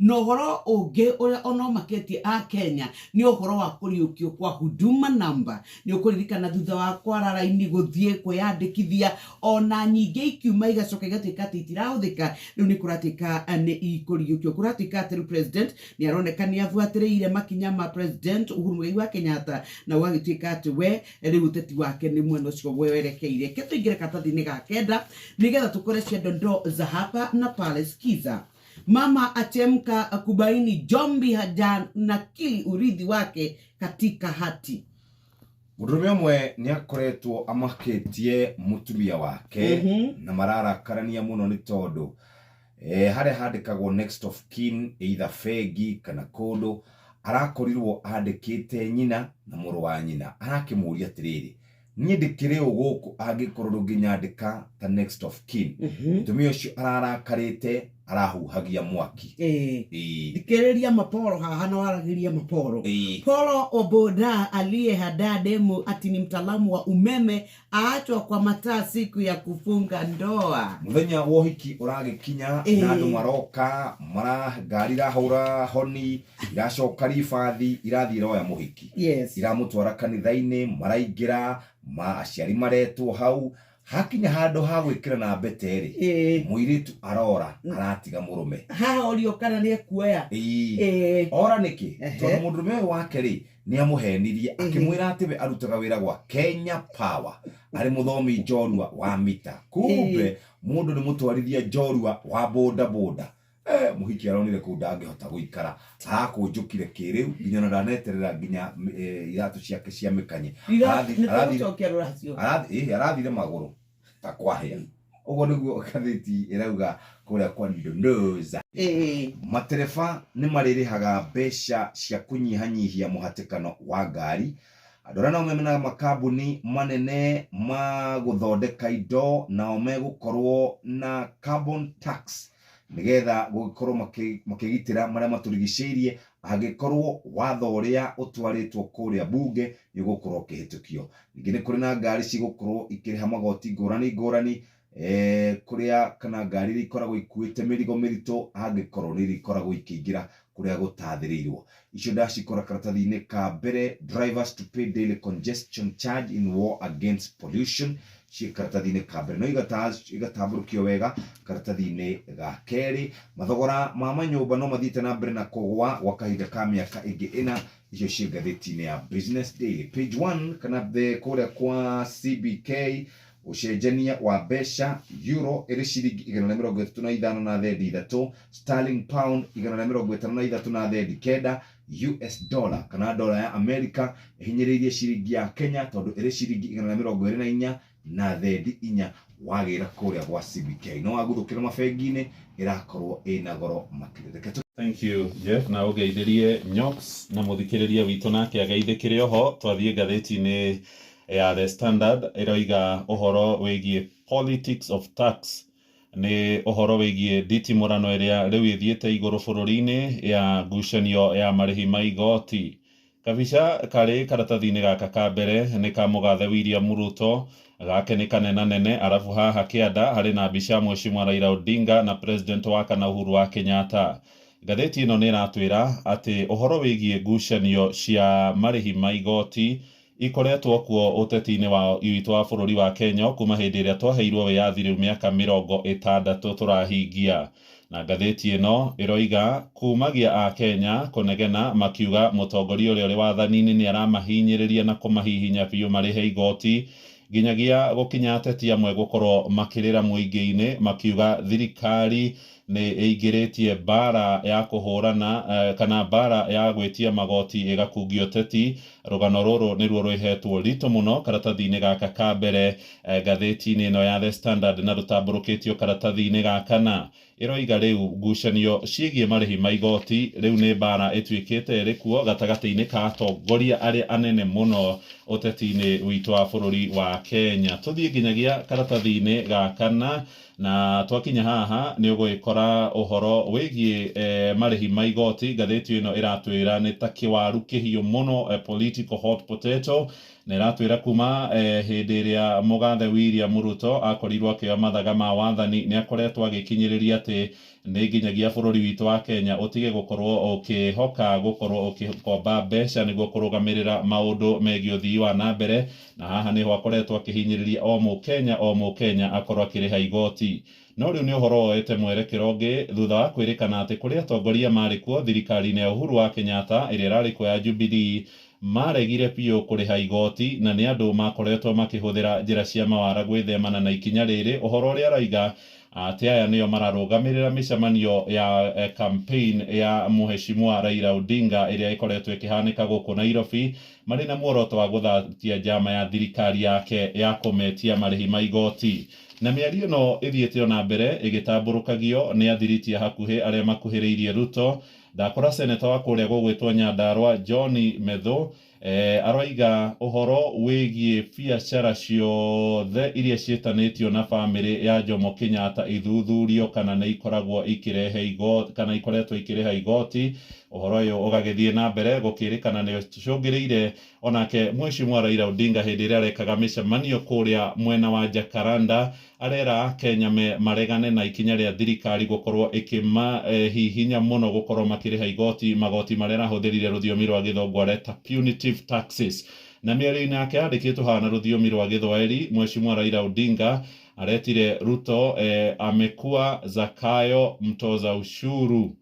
Na ũhoro ũngĩ ũrĩa ona ũmakĩtie a Kenya nĩ ũhoro wa kũriũkio kwa Huduma Number. Nĩ ũkũririkana thutha wa kwara raini gũthiĩ kwĩyandĩkithia, ona nyingĩ ikiuma igacoka igatuĩka atĩ itirahũthĩka, rĩu nĩ kũratuĩka nĩ ikũriũkio. Kũratuĩka atĩ rĩu president nĩ aroneka nĩ abuatĩrĩire makinya ma President Uhuru Muigai wa Kenyatta, na gũgagĩtuĩka atĩ we rĩu ũteti wake nĩ mwena ũcio werekeire. Reke tũingĩre karatathi-inĩ ga kenda nĩgetha tũkore cia dondoo za hapa na pale. Skiza. Mama achemka kubaini Jombi hajanakili urithi wake katika hati. Mũndũrũme ũmwe nĩ akoretwo amakĩtie mũtumia wake na mararakarania mũno nĩ tondũ harĩa handĩkagwo next of kin, either bengi kana kũndũ, arakorirwo andĩkĩte nyina na mũrũ wa nyina. Arakĩmũria atĩrĩrĩ, niĩ ndĩkĩrĩ ũ gũkũ angĩkorwo ndũngĩnyandĩka ta next of kin? Mũtumia ũcio ararakarĩte, arahuhagia mwaki. Thikĩrĩria maporo haha na waragĩria maporo. Polo Oboda aliyehadaa demu ati ni mtaalamu wa umeme aachwa kwa mataa siku ya kufunga ndoa. Mũthenya wa ũhiki ũragĩkinya na andũ maroka, mara ngari irahũra honi, iracoka ribathi, irathiĩ iroya mũhiki. Iramũtwara kanitha-inĩ, maraingĩra, ma aciari maretwo hau. Hakinya handũ ha gwĩkĩrana mbete-rĩ, mũirĩtu arora, aratiga mũrũme. Haha orio kana nĩ ekuoya. Ora nĩkĩ? Tondũ mũndũrũme ũyũ wake-rĩ, nĩ amũhenirie akĩmwĩra atĩ we arutaga wĩra gwa Kenya Power arĩ mũthomi njorua wa mita. Kumbe mũndũ nĩ mũtwarithia njorua wa boda boda. Mũhiki aronire kũu ndangĩhota gũikara, arakũnjũkire kĩrĩu nginya ona ndaneterera nginya iratũ ciake cia mĩkanye. Nĩtũgũcokia rũracio. Arathire magũrũ ta kwahĩa. Ũguo nĩguo ngathĩti ĩrauga kũrĩa kwa Ndondoza. Matereba nĩ marĩrĩhaga mbeca cia kũnyihanyihia mũhatĩkano wa ngari. Andũ arĩa nao mena makambuni manene ma gũthondeka indo nao megũkorwo na carbon tax nĩgetha gũgĩkorwo makĩgitĩra marĩa matũrigicĩirie angĩkorwo watho ũrĩa ũtwarĩtwo kũrĩa bunge nĩ ũgũkorwo ũkĩhĩtũkio. Ningĩ nĩ kũrĩ na ngari cigũkorwo ikĩrĩha magoti ngũrani ngũrani, kũrĩa kana ngari iria ikoragwo ikuĩte mĩrigo mĩritũ angĩkorwo nĩ ikoragwo ikĩingĩra kũrĩa gũtathĩrĩirwo. Icio ndacikora karatathi-inĩ ka mbere, drivers to pay daily congestion charge in war against pollution, ciĩ karatathi-inĩ ka mbere, no igatambũrũkio wega karatathi-inĩ ga kerĩ. Mathogora ma manyũmba no mathiĩte na mbere na kũgwa gwa kahinda ka mĩaka ĩngĩ ĩna, icio ciĩ ngathĩti-inĩ ya Business Daily. Page 1 kana the kũrĩa kwa CBK, ũcenjania wa mbeca, euro ĩrĩ ciringi 135 na thendi 3, sterling pound 153 na thendi 9, US dollar kana dola ya America ĩhinyĩrĩirie ciringi ya Kenya tondũ ĩrĩ ciringi 124 na thendi 4 wagĩra kũrĩa gwa CBK. No waguthũkĩra mabengi-inĩ ĩrakorwo ĩna goro makĩria. Reke Thank you Jeff, na ũgeithĩrie Nyox na mũthikĩrĩria witũ nake ageithĩkĩre oho. Twathiĩ ngathĩti-inĩ ya The Standard, ĩroiga ũhoro wĩgiĩ politics of tax, nĩ ũhoro wĩgiĩ nditimũrano ĩrĩa rĩu ĩthiĩte igũrũ bũrũri-inĩ ya ngucanio ya marĩhi ma igoti. Kabica karĩ karatathi-inĩ gaka ka mbere nĩ ka mũgathe William Ruto, gake nĩ kanenanene, arabu haha kĩanda harĩ na mbica ya Mheshimiwa Raila Odinga na president wa kana Uhuru wa Kenyatta. Ngathĩti ĩno nĩ ĩratwĩra atĩ ũhoro wĩgiĩ ngucanio cia marĩhi ma igoti ikoretwo kuo ũteti-inĩ wa witũ wa bũrũri wa Kenya kuma hĩndĩ ĩrĩa twaheirwo wĩyathi, rĩu mĩaka 60 tũrahingia. Na ngathĩti ĩno ĩroiga kumagia a Kenya kũnegena makiuga mũtongoria ũrĩa ũrĩ wathani-inĩ nĩ aramahinyĩrĩria na kũmahihinya biũ marĩhe igoti, nginyagia gũkinya ateti amwe gũkorwo makĩrĩra mũingĩ-inĩ makiuga thirikari nĩ ĩingĩrĩtie mbara ya kũhũrana kana mbara ya gwĩtia magoti ĩgakungia ũteti. Rũgano rũrũ nĩruo rwĩhetwo ritũ mũno karatathi-inĩ gaka ka mbere ngathĩti-inĩ ĩno ya The Standard, na rũtambũrũkĩtio karatathi-inĩ ga kana. Ĩroiga rĩu ngucanio ciĩgiĩ marĩhi ma igoti rĩu nĩ mbara ĩtuĩkĩte ĩrĩ kuo gatagatĩ-inĩ ka atongoria arĩa anene mũno ũteti-inĩ witũ wa bũrũri wa Kenya. Tũthiĩ nginyagia karatathi-inĩ ga kana, na twakinya haha nĩ ũgũgĩkora ũhoro wĩgiĩ marĩhi ma igoti. Ngathĩti ĩno ĩratwĩra nĩ ta kĩwaru kĩhiũ mũno, political hot potato, na ĩratwĩra kuma hĩndĩ ĩrĩa mũgathe William Ruto akorirwo akĩoya mathaga ma wathani, nĩ akoretwo agĩkinyĩrĩria atĩ Nĩ nginyagia bũrũri witũ wa Kenya ũtige gũkorwo ũkĩhoka gũkorwo ũkĩkomba mbeca nĩguo kũrũgamĩrĩra maũndũ megiĩ ũthii wa na mbere, na haha nĩho akoretwo akĩhinyĩrĩria o mũkenya o mũkenya akorwo akĩrĩha igoti. No rĩu nĩ ũhoro woete mwerekero ũngĩ thutha wa kwĩrĩkana atĩ kũrĩ atongoria marĩ kuo thirikari-inĩ ya Uhuru wa Kenyatta ĩrĩa ĩrarĩ kuo ya Jubilee maregire biũ kũrĩha igoti, na nĩ andũ makoretwo makĩhũthĩra njĩra cia mawara gwĩthemana na ikinya rĩrĩ. Ũhoro ũrĩa aroiga atĩ aya nĩo mararũgamĩrĩra mĩcemanio ya campaign ya Mheshimiwa Raila Odinga ĩrĩa ĩkoretwo ĩkĩhanĩka gũkũ Nairobi, marĩ na muoroto wa gũthatia njama ya thirikari yake ya kũmetia marĩhi ma igoti. Na mĩario ĩno ĩthiĩte ona mbere ĩgĩtambũrũkagio nĩ athiriti a hakuhĩ arĩa makuhĩrĩirie Ruto. Ndakora seneta wa kũrĩa gũgwĩtwo Nyandarua John Methu aroiga ũhoro wĩgiĩ biacara ciothe iria ciĩtanĩtio na bamĩrĩ ya Jomo Kenyatta ithuthurio kana nĩ ikoragwo ikĩrehe igoti kana ikoretwo ikĩrĩha igoti. Ũhoro ũyũ ũgagĩthiĩ na mbere gũkĩrĩkana nĩ ũcũngĩrĩire onake Mheshimiwa Raila Odinga hĩndĩ ĩrĩa arekaga mĩcemanio kũrĩa mwena wa Jacaranda arera Kenya maregane na ikinya rĩa thirikari gũkorwo ĩkĩmahihinya mũno gũkorwo makĩrĩha igoti, magoti marĩa arahũthĩrire rũthiomi rwa gĩthũngũ areta punitive taxes. Na mĩario-inĩ yake yandĩkĩtwo haha na rũthiomi rwa gĩthwaĩri, Mheshimiwa Raila Odinga aretire Ruto amekuwa Zakayo mtoza ushuru.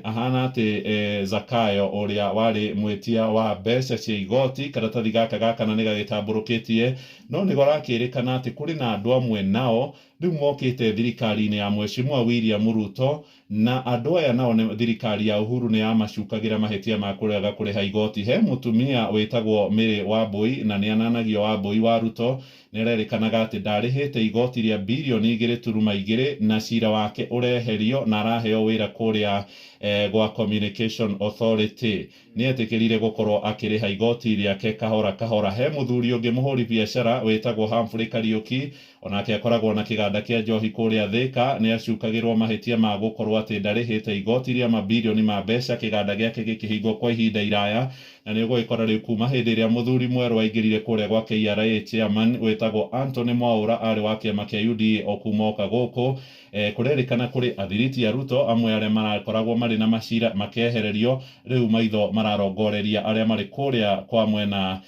Ahana atĩ Zakayo ũrĩa warĩ mwĩtia wa mbeca cia igoti. Karatathi gaka gakana nĩ gagĩtambũrũkĩtie, no nĩ karakĩrĩkana atĩ kũrĩ na andũ amwe nao rĩu mokĩte thirikari-inĩ ya Mheshimiwa William Ruto, na andũ aya nao nĩ thirikari ya Uhuru nĩ yamacukagĩra mahĩtia ma kũrega kũrĩha igoti. He mũtumia wĩtagwo Mary Wambui, na nĩ ananagio Wambui wa Ruto, nĩ arerĩkanaga atĩ ndarĩhĩte igoti rĩa birioni 2.2 na cira wake ũreherio na araheo wĩra kũrĩa gwa Communication Authority. Nĩ etĩkĩrire gũkorwo akĩrĩha igoti rĩake kahora kahora. He mũthuri ũngĩ mũhũri biacara wĩtagwo Humphrey Kariuki, onake akoragwo na kĩganda kĩa njohi kũrĩa Thika, nĩ acukagĩrwo mahĩtia ma gũkorwo atĩ ndarĩhĩte igoti rĩa mabirioni ma mbeca, kĩganda gĩake gĩkĩhingwo kwa ihinda iraya. Na nĩ ũgũgĩkora rĩu kuma hĩndĩ ĩrĩa mũthuri mwerũ aingĩrire kũrĩa gwa KRA chairman wĩtagwo Anthony Mwaura arĩ wa kĩama kĩa UDA o kuma oka gũkũ, kũrerĩkana kũrĩ athiriti a Ruto amwe arĩa marakoragwo marĩ na macira makehererio, rĩu maitho mararongoreria arĩa marĩ kũrĩa kwa mwena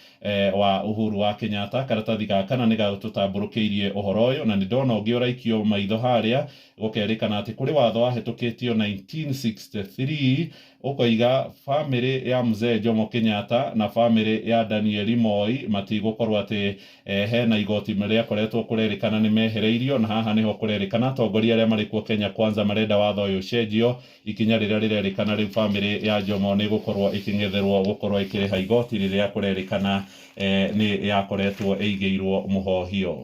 wa Uhuru wa Kenyatta. Karatathi gaka na nĩ gatũtambũrũkĩirie ũhoro ũyũ, na nĩ ndona ũngĩ ũraikio maitho harĩa gũkerĩkana atĩ kũrĩ watho wahĩtũkĩtio 1963 ũkoiga bamĩrĩ ya Mzee Jomo Kenyatta na bamĩrĩ ya Danieli Moi matigũkorwo atĩ hena igoti rĩakoretwo kũrerĩkana nĩ mehereirio. Na haha nĩho kũrerĩkana atongoria arĩa marĩ kuo Kenya Kwanza marenda watho ũyũ ũcenjio, ikinya rĩrĩa rĩrerĩkana rĩu bamĩrĩ ya Jomo nĩ gũkorwo ĩkĩng'etherwo gũkorwo ĩkĩrĩha igoti rĩrĩa kũrerĩkana nĩ yakoretwo ĩigĩirwo mũhohio.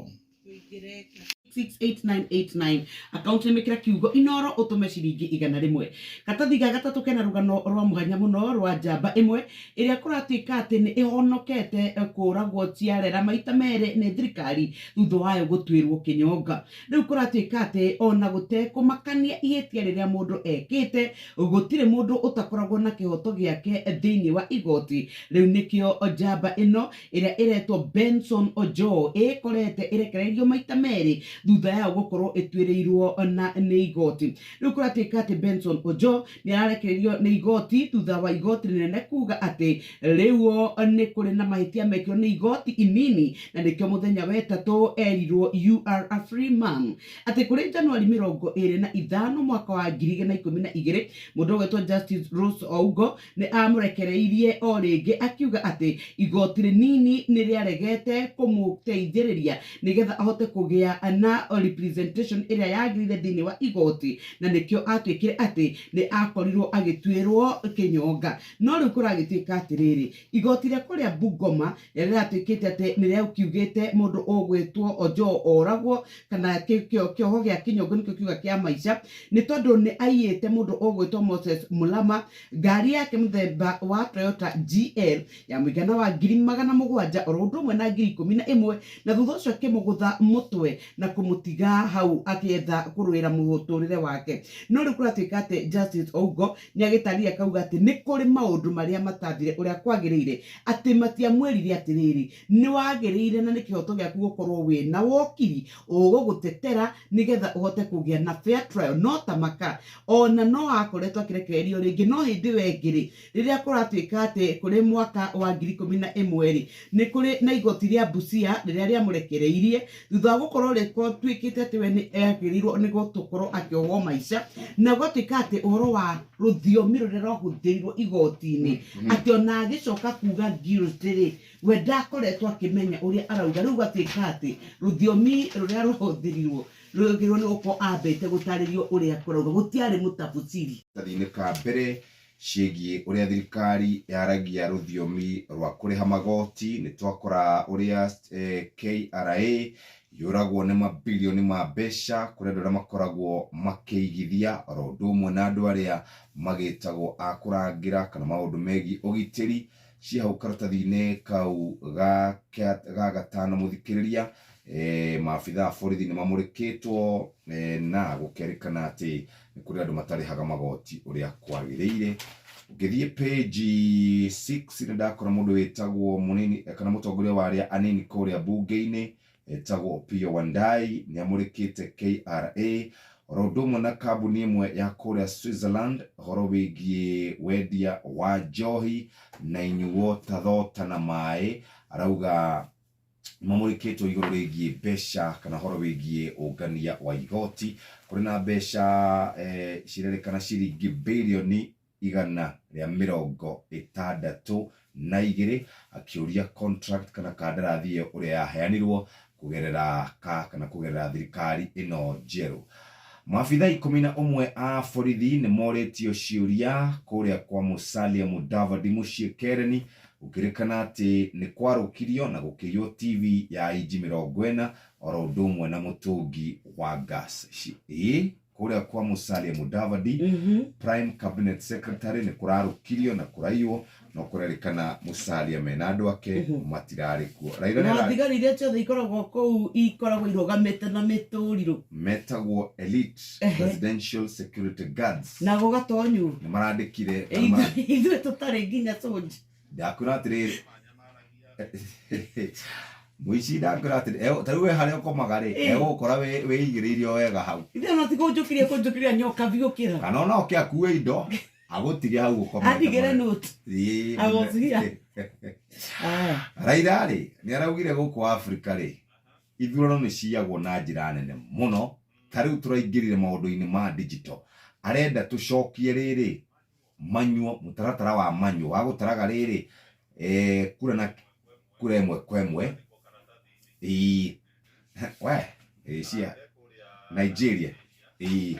68989 akaunti nĩ mĩkĩra kiugo Inoro ũtũme ciringi 100. Karatathi ga gatatũ kena rũgano rwa mũhanya mũno rwa njamba ĩmwe ĩrĩa kũratuĩka atĩ nĩ ĩhonokete kũragwo ciarera maita merĩ nĩ thirikari thutha wayo gũtuĩrwo kĩnyonga. Rĩu kũratuĩka atĩ ona gũtekũmakania ihĩtia rĩrĩa mũndũ ekĩte, gũtirĩ mũndũ ũtakoragwo na kĩhoto gĩake thĩinĩ wa igoti. Rĩu nĩkĩo njamba ĩno ĩrĩa ĩretwo Benson Ojo ĩkorete ĩrekereirio maita merĩ thutha yao gũkorwo ĩtuĩrĩirwo na nĩ igoti. Rĩu kũratuĩka atĩ Benson Ojo nĩ ararekereirio nĩ igoti thutha wa igoti rĩnene kuga atĩ rĩu nĩ kũrĩ na mahĩtia mekirwo nĩ igoti inini, na nĩkĩo mũthenya wetatũ erirwo you are a free man. Atĩ kũrĩ Januari 25 mwaka wa 2012 mũndũ ũgwĩtwo Justice Rose Ougo nĩ amũrekereirie o rĩngĩ akiuga atĩ igoti rĩnini nĩ rĩaregete kũmũteithĩrĩria nĩgetha ahote kũgĩa na representation ĩrĩa yagĩrĩire thĩinĩ wa igoti, na nĩkĩo atuĩkire atĩ nĩ akorirwo agĩtuĩrwo kĩnyonga. No rĩu kũragĩtuĩka atĩrĩrĩ, igoti rĩa kũrĩa Bungoma rĩrĩa rĩratuĩkĩte atĩ nĩ rĩakiugĩte mũndũ ũgwĩtwo Ojo oragwo kana kĩoho gĩa kĩnyongo nĩkĩo kiuga kĩa maica, nĩ tondũ nĩ aiyĩte mũndũ ũgwĩtwo Moses Mulama ngari yake mũthemba wa Toyota GL ya mũigana wa 700,000 oro ũndũ ũmwe na 11,000, na thutha ũcio akĩmũgũtha mũtwe na Kũmũtiga hau akĩetha kũrũĩra mũtũrĩre wake. No rĩu kũratuĩka atĩ Justice Ougo nĩ agĩtarire akauga atĩ nĩ kũrĩ maũndũ marĩa matathire ũrĩa kwagĩrĩire, atĩ matiamwĩrire atĩrĩrĩ, nĩ wagĩrĩire na nĩ kĩhoto gĩaku gũkorwo wĩna wokiri ũgũgũtetera nĩgetha ũhote kũgĩa na fair trial. No tamaka ona no akoretwo akĩrekererio rĩngĩ, no hĩndĩ ĩyo ĩngĩ rĩ, rĩrĩa kũratuĩka atĩ kũrĩ mwaka wa 2011 rĩ, nĩ kũrĩ na igoti rĩa Busia rĩrĩa rĩamũrekereirie thutha wa gũkorwo rĩtuĩkĩte atĩ we nĩ agĩrĩirwo nĩ gũkorwo akĩohwo maica, na gwatuĩka atĩ ũhoro wa rũthiomi rũrĩa rwahũthĩrirwo igoti-inĩ, atĩ ona agĩcoka kuga guilty rĩ, we ndakoretwo akĩmenya ũrĩa arauga. Rĩu gwatuĩka atĩ rũthiomi rũrĩa rwahũthĩrirwo rwagĩrĩirwo nĩ gũkorwo ambĩte gũtarĩrio ũrĩa kũrauga, gũtiarĩ mũtabusiri. Karatathi-inĩ ka mbere ciĩgiĩ ũrĩa thirikari yaragia rũthiomi rwa kũrĩha magoti, nĩ twakora ũrĩa KRA yũragwo nĩ mabilioni ma mbeca kũrĩ andũ arĩa makoragwo makĩigithia, oro ũndũ ũmwe na andũ arĩa magĩtagwo a kũrangĩra kana maũndũ megiĩ ũgitĩri. Ciĩ hau karatathi-inĩ kau ga gatano mũthikĩrĩria, maabitha a borithi nĩ mamũrĩkĩtwo na gũkerĩkana atĩ nĩ kũrĩ andũ matarĩhaga magoti ũrĩa kwagĩrĩire. Ũngĩthiĩ page 6, nĩ ndakora mũndũ wĩtagwo mũnini kana mũtongoria wa arĩa anini kũrĩa mbunge-inĩ etagwo Opiyo Wandayi, nĩ amũrĩkĩte KRA oro ũndũ ũmwe na kambuni ĩmwe ya kũrĩa Switzerland ũhoro wĩgiĩ wendia wa njohi na inyuo ta thota na maĩ. Arauga mamũrĩkĩtwo igũrũ rĩgiĩ mbeca kana ũhoro wĩgiĩ ũngania wa igoti. Kũrĩ na mbeca cirerĩkana ciringi birioni 162, akĩũria contract kana kandarathi ĩyo ũrĩa yaheanirwo kũgerera ka kana kũgerera thirikari ĩno njerũ. Maabitha 11 a borithi nĩ morĩtio ciũria kũrĩa kwa Musalia Mudavadi mũciĩ Kereni, gũkĩrĩkana atĩ nĩ kwarũkirio na gũkĩiywo TV ya inji 40 oro ũndũ ũmwe na mũtũngi wa gas. Ĩĩ, kũrĩa kwa Musalia Mudavadi, Prime Cabinet Secretary, nĩ kũrarũkirio na kũraiywo, no kũrerĩkana Musalia mena andũ ake matirarĩ kuo. Raila na thigari iria ciothe ikoragwo kũu ikoragwo irũgamĩte na mĩtũrirũ. Metagwo Elite Presidential Security Guards. Na gũgatonywo. Nĩ marandĩkire Ithuĩ tũtarĩ nginya soja. Ndakwĩra atĩrĩrĩ mũici, ndakwĩra atĩrĩ, ta rĩu we harĩa ũkomaga rĩ, egũgũkora wĩigĩrĩire o wega hau. Ithuĩ ona ti kũnjũkĩria kũnjũkĩria nyoka biũkĩra. Kana ona oke akue indo agũtige hau ũkomete. Andigĩre note. I was here. Aya. Raila rĩ, nĩ araugire gũkũ Afrika rĩ, ithurano nĩ ciyagwo na njĩra nene mũno. Ta rĩu tũraingĩrire maũndũ-inĩ ma digital, arenda tũcokie rĩrĩ manyuo, mũtaratara wa manyuo wa gũtaraga rĩrĩ kura na kura ĩmwe kwa ĩmwe. Ĩĩ we, ĩĩ cia Nigeria, ĩĩ.